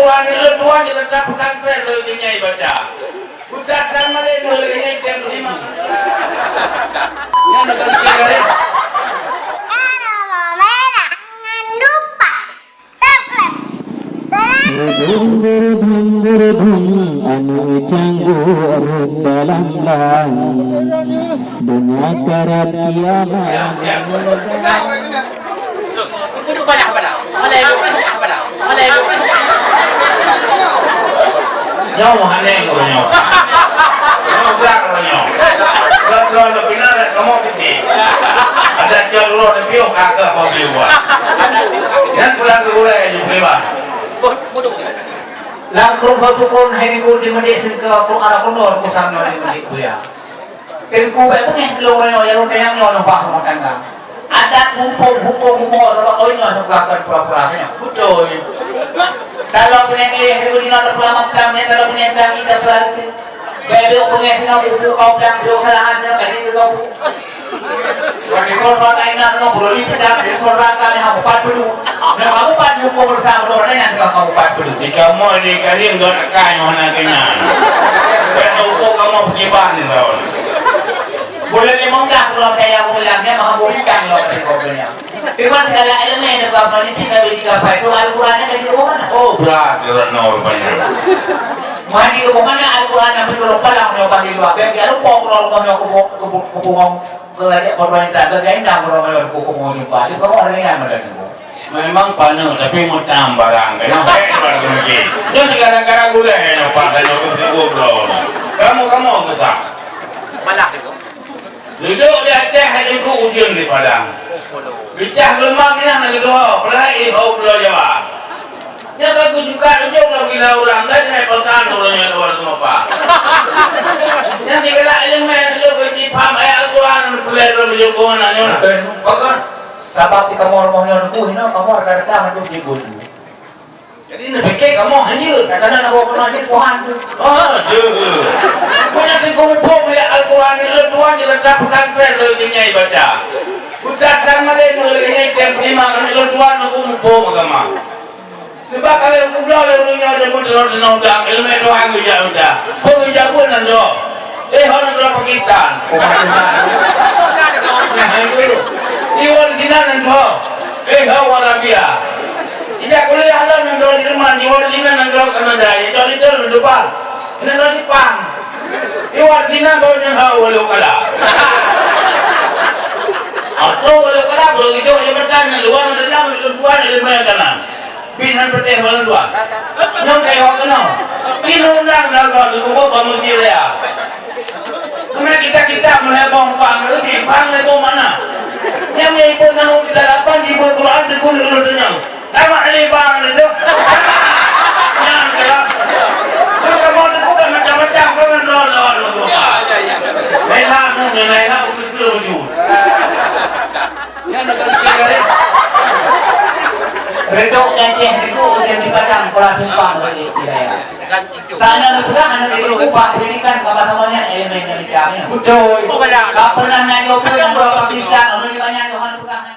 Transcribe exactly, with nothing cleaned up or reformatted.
Tuan, lôn tuan di masa pesantren lôn nyai baca. Ustaz Samuel lôn nyai tiap lima. Nyan ada garis. Jangan lupa subscribe. Geureudong, geureudong, geureudong, aneuk canggu rhot dalam blang. Donya karab kiamat. Duduk balah, balah. Malai lu, balah, balah. Malai lu. Nyoe meuhaneng nyoe. Nyoe brat nyoe. Brat nyoe, tapi na kamoe piti. Ada jalur di piôh kakak mau beli buat. Yang pulang ke gulai je beli bang. Lam krueng ho tukon hai minggu di Meudék seungke krueng arah kundor kusam nyoe di Meudék Buya. Teungku bèk beungèh lôn nyoe, ya lôn tanyong nyoe nyoe bah rumah tangga. Adat mumpung huköm rumoh sabab kawin nyoe sebelah kon pura-pura nyoe. Beutôi. Kalau punya ngelih ribu dina terpulang makan, ya kalau punya bilang kita berarti. Bèk beungèh singoh buku kau bilang, beungèh salahan singoh kaji keu kau. Watèe kau soal lain na nyoe, beuleubèh peudak, di saudara kami hana upat peue. Nyoe kamu upat huköm bersama, saudara nyan teuka kamu upat peue. Di kamoe di Karim dua rakai nyoe hana keunyan. Bèk huköm kamoe peukiban ni tahun. Boleh limong dah pulau saya ulang, dia maha berikan loh kata kau punya. Cuma segala elemen yang kau fanatik, tapi jika apa itu Al-Quran yang kaji mana? Oh, berat, berat nol banyak. Mandi ke mana Al-Quran yang betul palang nyoe bagi dua. Biar dia lupa kalau kau nyoe kebuk, kebuk, kebuk. Keu rakyat pemerintah, keu ganda meureuloh kuku meunyeumpa, di bawah ringan meudeh nyoe. Memang paneuk, tapi meutam barang. Kayong hebat mungkin. Nyoe gara-gara gulai nyoe, Pak, dan nyoe kuku bloe. Kamu, kamu susah. Malah itu. Duduk di Aceh, hanya ku ujeuen di Padang. Bicah geumang ni hana keudua, apalagi hau Pulo Jawa. Nyan ka kujuka ujong lom gila urang, dan naik pasan urang nyan luar semua pa. Nyan sigala ileumèe lôn beuci paham ayat Al-Quran, peulai lôn beujuko na nyoe na. Betul. Pakon? Sabab di kamoe rumoh nyoe nunggu, inoe kamoe rata-rata mandum di gulu. Jadi, neupiké kamoe hanjeuet. Kadang-kadang kamoe pernah jadi Tuhan tu. Ah, jeuet. Banyak di kamoe pom ayat Al-Quran, lôn tuan di masa pesantren lôn nyai baca. Ustaz Samuel lôn nyai tiap lima kali lôn tuan aku muphom agama. Sebab kalau yang kubloe lé ureueng nyoe jeuet meuteunong-teunong dang, ileumèe Tuhan geujak udah. Kok geujak buet nan doh? Eh, hana droe Pakistan. Nah, itu. Iwan Cina nan doh. Eh, hau Arabia. Ijak kuliah lom nan droe Jerman, iwan Cina nan droe Kanada, ijak liter nan Dubai. Nan droe Jepang. Iwan Cina baru nyang hau walau kala. Atau walau kala, baru ijak jabatan nan luar, nan dalam, nan luar, nan luar, nan dalam. Bin han peutéh malam dua. Nyoe kaya awak keunoe. Ini undang dalam kau tu, kau bangun dia ya. Kena kita-kita melihat bawang pang, reti pang itu mana? Yang menyebut nama kita lapan di buku Quran, di kulit lu dengar. Sama ada bang itu. Yang jelas. Kau kamu tu bukan macam-macam, kau kan doa, doa, doa. Lain lah, lain lah, betul-betul. Reudôk Aceh nyoe, ujeuen di Padang, Kuala Simpang, Bukit Jaya. Sana neupeugah aneuk dipeugah pendidikan, bak saboh nyan elemen nyang dicari. Betul. Ka pernah nyan nyoe pun nyan dua Pakistan, ulôn di banyak nyoe hana peugah nyan.